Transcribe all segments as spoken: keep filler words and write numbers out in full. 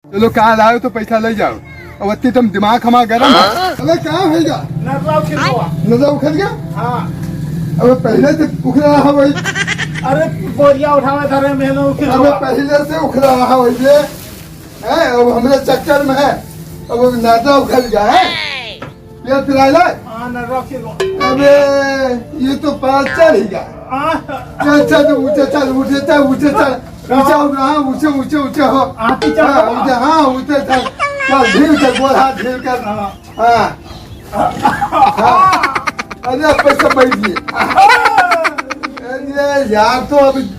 चलो, काल आयो तो पैसा ले जाओ। अब अत्ती तुम दिमाग हमारा गरम है। अबे, का होइगा? नर्रा उखड़ गवा। नर्रा उखड़ गया? हाँ। अबे, पहले से उखड़ा रहा वही। अरे, बोरिया उठावे धरे में ना उखड़ अबे, गवा। पहले से उखड़ा रहा वही ये। हैं, अब हमरे चक्कर में है। अब नर्रा उखड़ गया है। ये पिराइला? हाँ, नर्रा उखड़ गवा। अबे, ये तो पाँच चढ़ ही गया। हाँ। चल, चल, तो ऊँचे चल, ऊँचे चल, ऊँचे चल। ऊँचा हो, हाँ, ऊँचे, ऊँचे, ऊँचे हो। हाथी चढ़ हाँ, गवा। ऊँचे, हाँ, ऊँचे चल। चल, ढील कर, गोड़ हाथ ढील कर। हाँ। हाँ। हाँ। अरे, अब पैसा बैठ गए। अरे यार, तो अब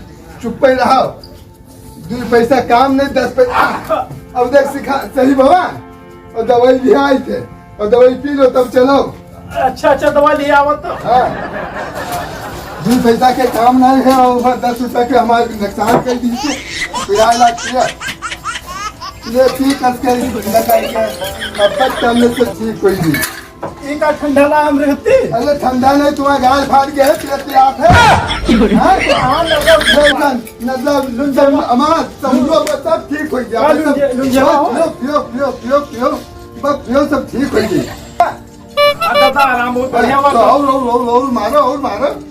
चुप ही रहो। दो पैसा काम नहीं, दस पैसा। अब देख, सिखा, सही बाबा। और दवाई भी आई थे, और दवाई पी लो, तब चलो। अच्छा, अच्छा, दवाई ले आवत तो। हाँ। दो पैसा के काम नहीं है, और वहाँ दस रुपया के हमारे नुकसान कर दी थे। फिर इलाज किया। ये पी कस के, लगाई के, अब तक चलने से ठीक कोई नहीं। ई का ठंडा ला हम रहती? अरे ठंडा नहीं, तुम्हारा गाल फाट गया है, पेट पे आप है। हाँ? हाँ, लगा। मतलब, लुंजन, अमार, समझो, बस सब ठीक हो गया। हाँ, बस सब लुंजे-, लुंजेवा हो। पियो, पियो, पियो, पियो, पियो। बस पियो, सब ठीक हो गया। हाँ, दादा, आराम बहुत बढ़िया बात तो है। और, और, और, और मारो, और मारो।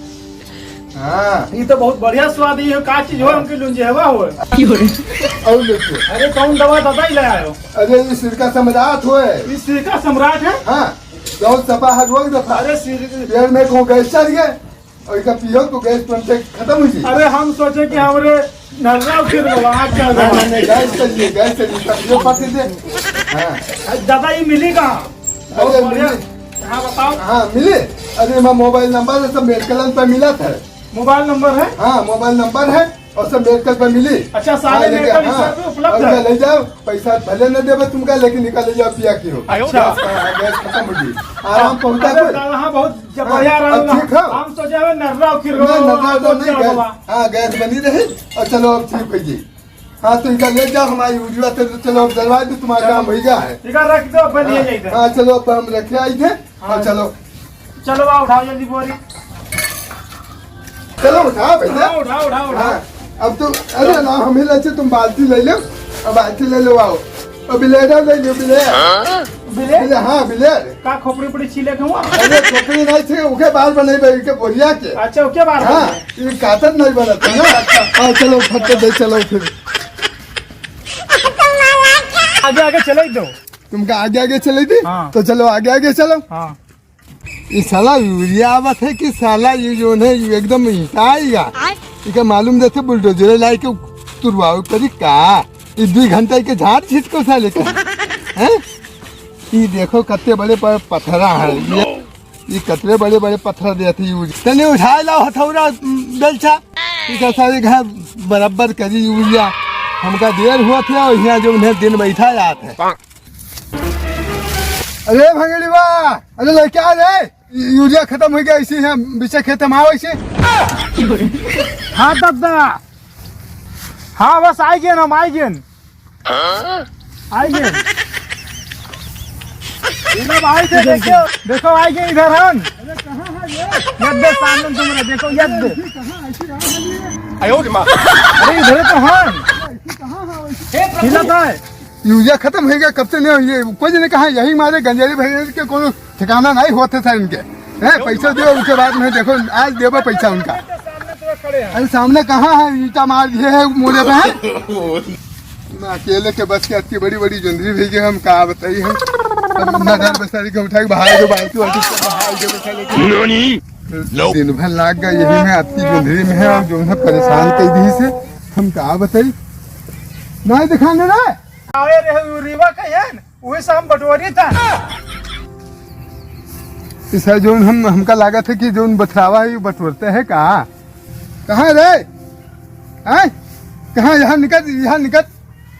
हाँ। ई तो बहुत बढ़िया स्वाद, ई का चीज हो, हमके लुंजेवा हो। और देखिए। अरे, कौन दवा दादा ही ले आयो? अरे, ये सिरका सम्राट होए। ये सिरका सम्राट है? हाँ, बहुत सफा हर रोज दफा। अरे, सिर- पेट में को गैस चढ़ गए, और इसका पियो तो गैस तुरंत खत्म हो जाए। अरे, हम सोचे कि हमरे नर्रा फिर गवा, आज क्या नहीं, हुआ? नहीं, नहीं, गैस चलिए, गैस चलिए, इसका पियो पकड़ दे। हाँ। दादा, ये मिली कहाँ? बहुत अरे, बढ़िया। मिली। हाँ, बताओ। हाँ, मिली। अरे, मैं मोबाइल नंबर है, सब मेडिकल पर मिला था। मोबाइल नंबर है? हाँ, मोबाइल नंबर है। और सब मेडिकल पर मिली। अच्छा, सारे हाँ, लेके, मेडिकल हाँ, स्टोर पे उपलब्ध और है? ले जाओ, पैसा भले न देवे तुमका, लेकिन निकाल ले जाओ, पिया की हो। अच्छा। हाँ, गैस खत्म हो गई। आराम पहुंचा अरे, कोई? हाँ, बहुत जब हाँ, बढ़िया रहा अब ना। ठीक हो? हम सोचे हमें नर्रा उखिर नहीं, रहा, नर्रा तो बहुत नहीं, ज्यादा गैस, हुआ। हाँ, गैस बनी रही। और चलो, अब ठीक हो गई। हाँ, तो इनका ले जाओ, हमारी यूरिया तो चलो, अब डलवा दो, तुम्हारा चलो। काम हो गया है। इधर रख दो, अब ले हाँ, जाइए। हाँ, चलो, अब हम रखे आई थे। हाँ, हाँ। चलो। चलो, आओ, उठाओ जल्दी बोरी। चलो, उठाओ भैया। हाँ, उठाओ, उठाओ, उठाओ। हाँ, अब तो, अरे ना, हमें ले चल, तुम बाल्टी ले लो, अब बाल्टी ले लो, आओ। अब ब्लेड ले लो, ब्लेड। हाँ? ब्लेड? ब्लेड, हाँ, ब्लेड। का खोपड़ी उपड़ी छीले के हुआ? अरे, खोपड़ी नहीं छीले, उके बाल बने भाई, के बोरिया के। अच्छा, उके बाल हाँ, बने। ये काटत नहीं बनत है ना। अच्छा। हाँ, चलो, फट दे, चलो फिर। आगे, आगे चले दो। तुमका आगे आगे चले दी? हाँ। तो चलो आगे आगे चलो। हाँ। ई साला यूरिया आवत है कि साला ये जो है, ये एकदम हिटाएगा। आय। इके मालूम देते बुलडोजर लाई के तुरवाओ करी का? ये दो घंटा के झाड़ झिटको साले का। हैं? ये देखो कत्ते बड़े प-, पथरा है। ये, ये कतरे बड़े बड़े पथरा देते यूरिया। तने उठाए लाओ हथौड़ा, उम, बेलचा। इका सारे घर बराबर करी यूरिया। हमका देर हुआ थे और यहाँ जो उन्हें दिन बैठा जात है। अरे भंगड़ी बा, अरे लड़का रे, यूरिया खत्म हो गया, इसी यहाँ बीचे खेत में आओ इसे। हाँ दादा, हाँ बस आई गेन, हम आई गेन, आई गेन। इधर आई थे, देखो, देखो आई गेन इधर हम। अरे कहाँ है ये? यद दे सामने तुमने देखो, यद दे। कहाँ ऐसी राह है ये? अरे इधर तो हम। ऐसी कहाँ है वैसे? हिलत है। यूरिया खत्म हो गया, कब से नहीं, ये कोई नहीं कहा, यही मारे गंजेरी भैया के कोनो ठिकाना नहीं होते था इनके। हैं, पैसा दो, उसके बाद में देखो, आज देबो पैसा उनका। अरे सामने कहाँ है, ईंटा मार दिए है, मुड़े पे है। मैं अकेले के बस के अतनी बड़ी बड़ी जुंदरी भई गई, हम का बताई हम। अब ना जान बस सारी के उठा के बाहर जो बाल्टी वाल्टी सब बाहर जो बस लेके। दिन भर लाग गया यही में, अतनी जुंदरी में है, और जो है परेशान कर दी से, हम का बताई। नहीं दिखाने ना। आवे रहे यूरिया का है न, वही से हम बटोरी था। इसे जोन हम, हमका लागत है कि जोन बथरावा है, ये बटोरते हैं का? कहाँ रे? हैं? कहाँ? यहाँ निकल, यहाँ निकल।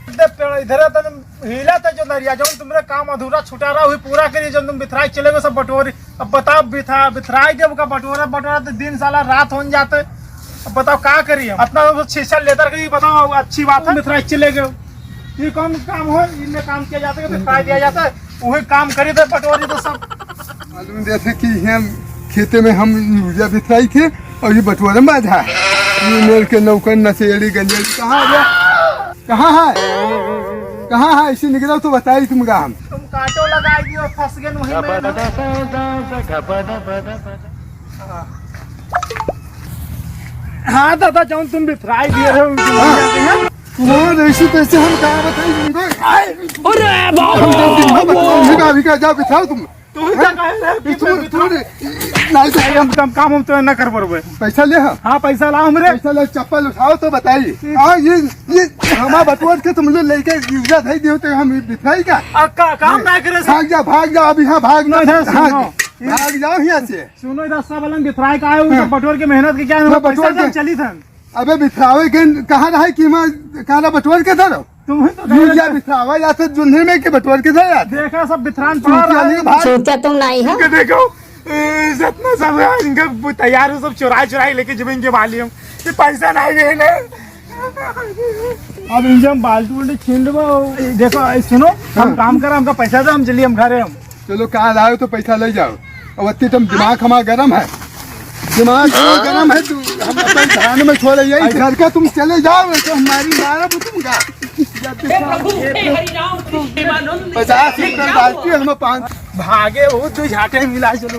दे पेड़ इधर है, तने हिला था जो नरिया, जोन तुमरे काम अधूरा छुटा रहा, वही पूरा करिए, जोन तुम बिथराई चले गए सब बटोरी। अब बताओ, बिथा-, बिथराई देव का बटोरा, बटोरा तो दिन साला रात होन जाते। अब बताओ का करिए हम? अपना तो शीशा लेदर के, बताओ, अच्छी बात है, बिथराई चले गए। ये कौन काम हो? इनमें काम किया जाता है, बिथराई दिया जाता है, वही काम करी तो बटोरी तो सब। मालूम देते कि हम खेते में हम यूरिया बिथराई थे और ये बटोरे में बाधा। ये मेर के नौकर नशेड़ी गंजेड़ी कहाँ है? कहाँ है? कहाँ है? ऐसे निकलो तो बताई तुमका हम। तुम कांटो लगाई दियो, फंस गए वहीं में ना। हाँ दादा, जौन तुम बिफराई दिए हो, उनकी हाँ। वजह से ना। तुम्हारे ऐसे तैसे हम कहाँ बताई तुमको? अरे बाबा। हम जब दिन भर बताओ, अभी का, अभी का, जाओ बिछाओ तुम। तू ही हाँ? क्या कहे रहे? ये तुम, तुम, नहीं तो अरे हम, हम काम हम तो ना कर पारबे। पैसा ले हाँ। हाँ, पैसा लाओ हमरे। पैसा ले, चप्पल उठाओ तो बताई। हाँ, ये, ये हमारा बटोर के तुम लोग लेके यूरिया धई दियो तो हम बिफराई का? आ, का, काम ना करे से। भाग जा, भाग जा, अभी हाँ, भाग ना, ना, इधर हाँ, सुनो। भाग जाओ यहाँ से। सुनो, इधर सब अलग बिफराई का है, वो हाँ। सब बटोर के मेहनत के क्या है, हाँ, पैसा बटोर दे के। चली थन। अबे बिफरावे के कहाँ रहे कि मैं कहाँ रहा बटोर के धरो? तुम ही तो यूरिया बिफरावा जाते जुन्हे में के बटोर के धर जाते। देखा सब बिफरान पड़ा चूतिया रहा नहीं है। भाग। चूतिया तुम नहीं हो। इनके देखो, ए, जितना सब है, इनका तैयार हो, सब चुराई चुराई लेके जमीन के बाली हम। ये पैसा नहीं देने। अब इनसे हम बाल्टी उल्टी छीन लेबो। देखो, ए, सुनो, हम हाँ। काम करा, हमका पैसा दो, हम चलिए, हम घरे हम। चलो, काल आओ तो पैसा ले जाओ। अब अत्ती तुम दिमाग हमारा गरम है, दिमाग हमारा गरम है, तू हम अपने ध्यान में छोड़े यही घर का तुम चले जाओ, तो हमारी मारा तुम का। हे प्रभु, हे हरि राम कृष्ण प्रेमानंद। पचास रुपए डालती है, हमें पाँच। भागे वो तू झाटे मिला, चलो।